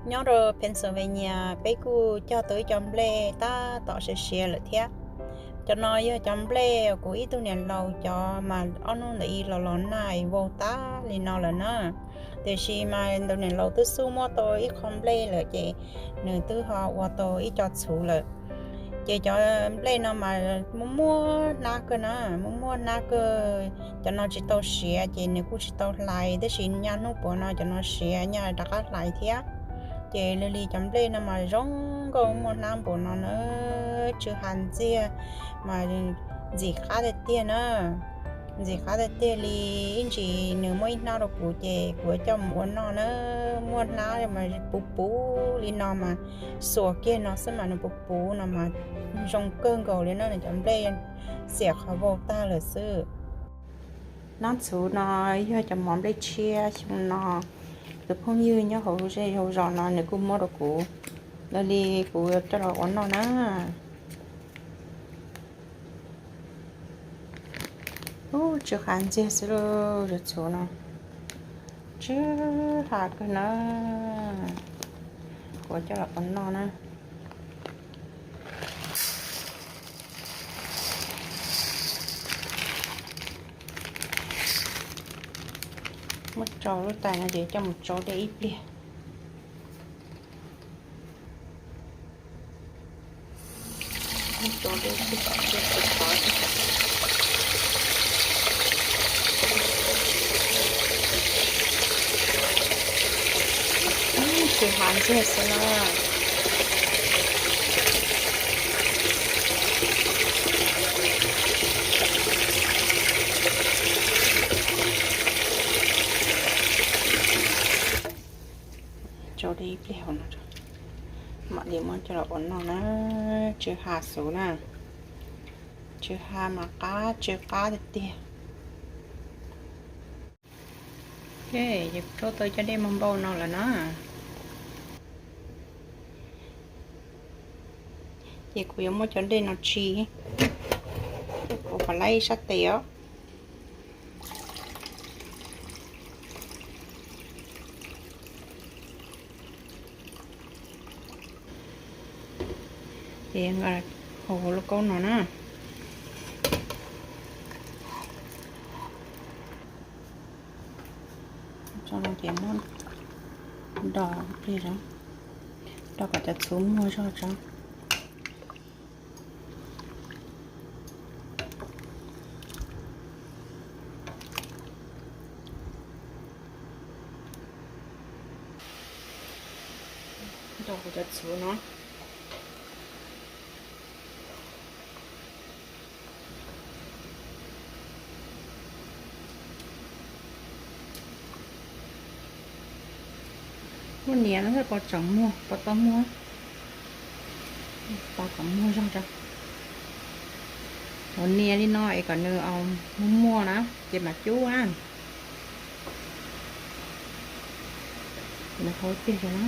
Nyob rau Pennsylvania peb kuj cog tau ib co nplej tab tom siav siav lawm thiab. Cov no yog cov nplej kuv ib tug niam laus cov mas ob hnub ntawd ib los los nag vau tag li no lawm na. Tiam sis mas tus niam laus twb xub muab tau ib qho nplej lawm ces nws twb ho ua tau ib co txhuv lawm. Ces cov nplej no mas muaj muaj hnab kawg na, muaj muaj hnab kawg. Cov no tsis tau siav ces nws kuj tsis tau hlais, tab sis nyaj hnub puav no cov no siav nyaj rov qab hlais thiab. Ces li li cov nplej no mas zoo nkauj muaj hnab npaum no na, tsw ha ntxiag mas ntxim qab tiag tiag na. Ntxim qab tiag tiag li. Ib ntsis nws muaj ib hnab rau kuv ces kuv coj mus ua noj na. Muaj hnab mas puv puv li no mas xuas kiag no xwb mas nws puv puv no mas zoo kawg nkaus li na, nws cov nplej xiam qhov vau tag lawm xwb. Hnab txhuv no yog cov mov nplej tshiab xyoo no, tus phooj ywg nyob hauv zej hauv zos no nws kuj muab rau kuv, li li kuv coj los ua noj na. Ub, tsw ha ntxiag xwb lauj, cov txhuv no tsw ha kawg na. Kuv coj los ua noj na. Muab rau lub tais no ces coj mus tsau dej ib pliag. Muab tsau dej tib tom tsau tau qhov. Tsw ha ntxiag xwb na. Tsau dej ib pliag hauv no, mam li muab coj los ua noj na. Tsw ha xwb na, tsw ha mas qab tsw qab tiag tiag. Ces rau tau cov dej muag npau no lawm na. Ces kuv yuav muab cov dej no tsis, kuv qhov laib sab tes os. Ces hau hauv lub kaub no na. Tso no ces muab do pliag, do kom cov txhuv muag zog tso. Do kuv cov txhuv no. Muaj nias no xwb puas tseem muag, puas tau muag, tau kom muag zog tso. Ua nias li no es kom nws muag muag na, ces mam cub na. Nws hau tiag tiag na.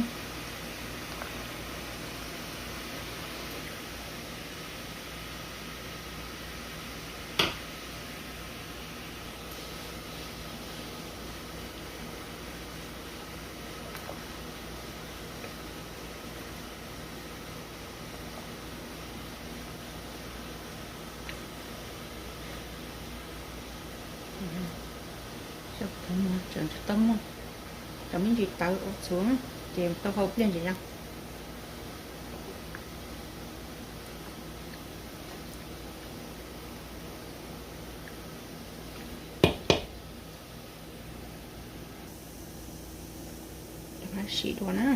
Tseem tsis tau muag, cov me ntsis tawv ua txhuv ces tau hau pliag ntsis zoo. Rov qab sim dua na.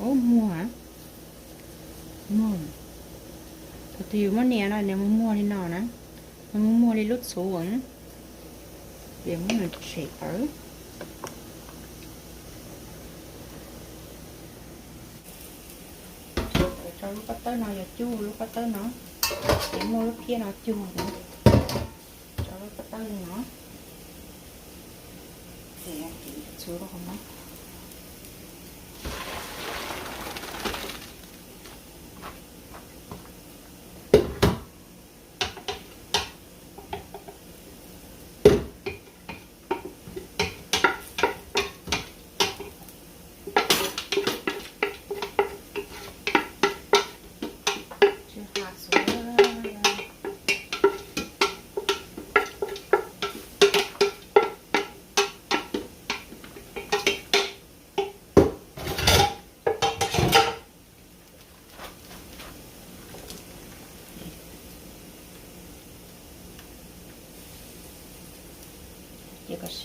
Ub, muag, muag. Thaum twg yus muab nias no nws muag muag li no na, nws muag muag li lub txhuv na. Ces muab nws tshem tawv. Tso lub pob tawb no, yog cub lub pob tawb no, ces muaj lub phiab no cug na. Tso lub pob tawb no, ces txhuv rau hauv no.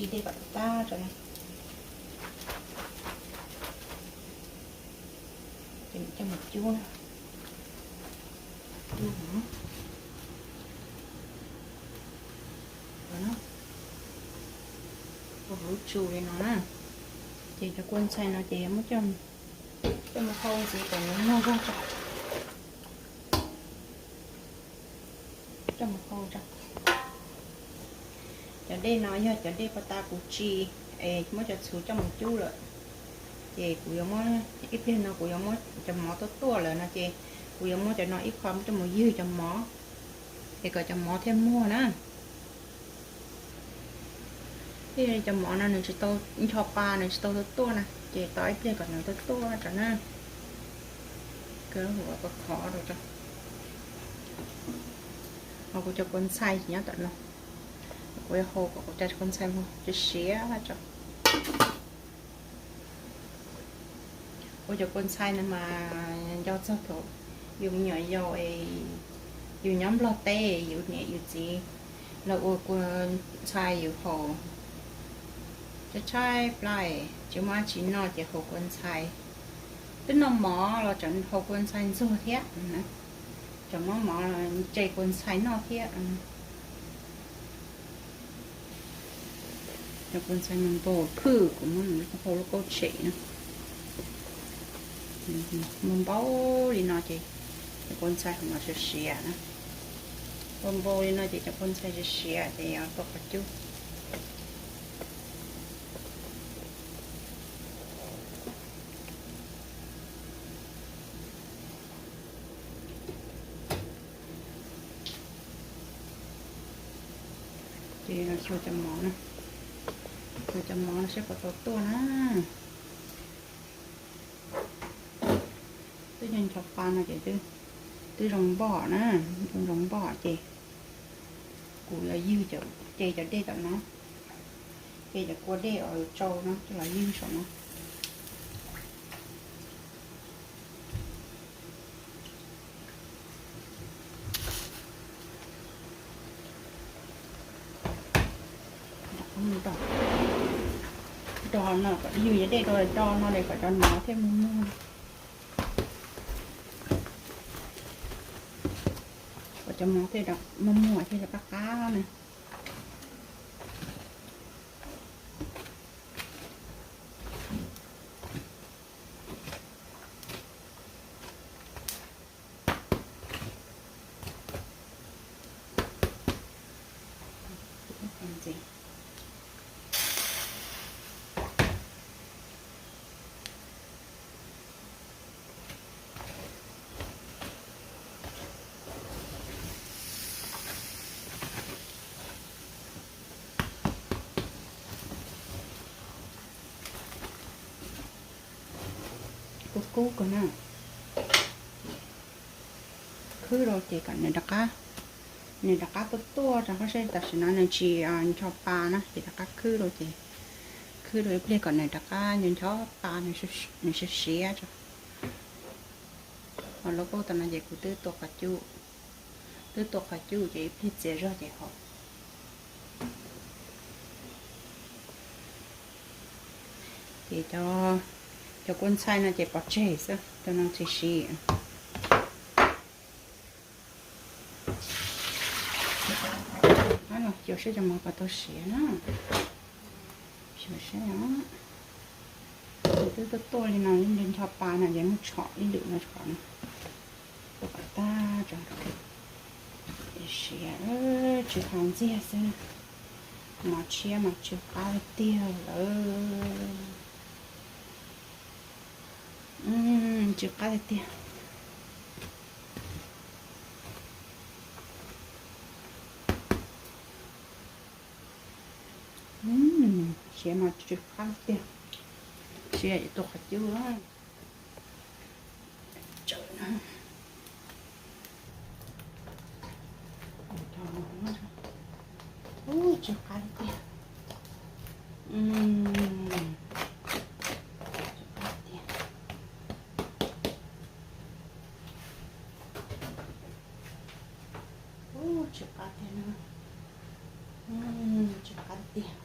Tsis dej kom tag tso na. Ces coj mus cub na. Cub no. Ua hauv tsu li no na. Ces cov kua ntxhais no ces muab coj, coj mus hau ntxiv kom nws mog zog tso. Coj mus hau tso. Cov dej no yog cov dej paj tas kuv tsis, es muab cov txhuv coj mus cub lawm. Ces kuv yuav muab, ib pliag no kuv yuav muab cov mov tuaj tuaj lawm no ces kuv yuav muab cov no ib qho coj mus ywg cov mov, es kom cov mov thiaj muag na. Thiaj cov mov no nws tsis tau ncho pa, nws tsis tau tuaj tuaj na, ces tos ib pliag kom nws tuaj tuaj tso na. Kov khov rau tso. Hos kuv cov kua ntxhais nyob tom no, kuv yuav hau kom kuv cov kua ntxhais muag siav siav tso. Ua cov kua ntxhais no mas nco txog thaum yus me nyuam yaus, yus nyob Nplog teb, yus niam yus txiv los ua kua ntxhais yus haus. Tshaib tshaib plab, tsis muaj dab tsi noj ces haus kua ntxhais. Twb noj mov los tseem haus kua ntxhais ntxuag thiab. Tseem muab mov los tseg kua ntxhais noj thiab. Cov kua ntxhais mas npau phwj, kuv muab nws hau lub kauj tshem na. Npau npau li no ces cov kua ntxhais hauv no siav siav na. Npau npau li no ces cov kua ntxhais siav siav ces yuav tua qhov cub. Ces los xyuas cov mov na, xyuas cov mov no saib puas tau tuaj na. Twb ncho ncho pa no ces twb zoo npoj na, zoo zoo npoj ces kuv yuav ywg cov, ce cov dej tom no, ce cov kua dej uas tsau no coj los ywg saum no. Do no, ywg cov dej rau do no kom cov mov thiaj muag muag, kom cov mov thiaj muag muag thiaj qab qab na. Kub kub kawg na. Khwb rau ces kom nws rov qab, nws rov qab tuaj tuaj rau qhov seb tam sim no nws tsis ncho pa na ces rov qab khwb rau ces, khwb rau ib pliag kom nws rov qab ncho ncho pa, nws siav siav tso. Hos lub kauj tom no ces kuv twb tua qhov cub, twb tua qhov cub ces ib pliag txias zog ces haus. Ces cov kua ntxhai no ces pov tseg xwb, cov no tsis siav. Xyuas seb cov mov puas tau siav na. Xyuas seb, twb tuaj tuaj li no, ncho pa no ces muab tshom ib lwm no tso no. Tua kom tag tso, siav, tsw qab ntxiag xwb. Mov tshiab mas tsw qab tiag lawm. Tsw qab tiag tiag. Siav mas tsw qab tiag. Siav tua qhov cub. Ub, tsw qab tiag. Tsw qab tiag. Ub, tsw qab tiag no. Tsw qab tiag.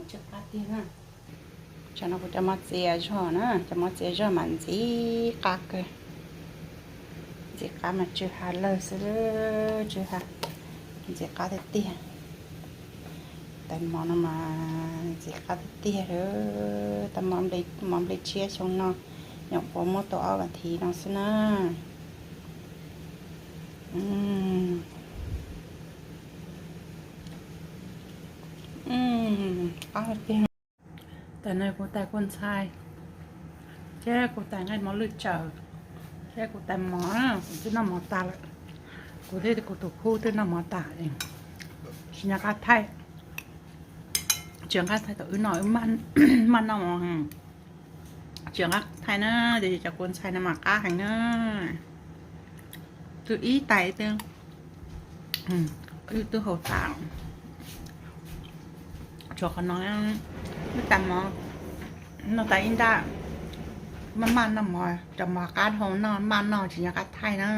Tsw qab tiag na. Tsam no kuv cov mov txias zog na, cov mov txias zog mas ntxim qab kawg. Ntxim qab mas tsw ha lawg xwb, tsw ha, ntxim qab tiag tiag. Tais mov no mas ntxim qab tiag tiag. Tais mov nplej tshiab xyoo no nyuam qhuav muab tau ob vas thiv no xwb na. Qab tiag. Tam no kuv tais kua ntxhais thiab kuv tais nqaij mov lwj tsawm thiab kuv tais mov, kuv twb noj mov tas lawm. Kuv thiab kuv tus khub twb noj mov tas, tsis nco qab thaij. Tsis nco qab thaij thaum wb noj, wb maj noj mov, tsis nco qab thaij na. Tiam sis cov kua ntxhais no mas qab heev na. Twb ib tais twb, wb twb haus tas. Tshuav qhov no, wb tais mov noj tas ib nrab, maj maj noj mov, cov mov qab dhau noj maj noj tsis nco qab thaij na.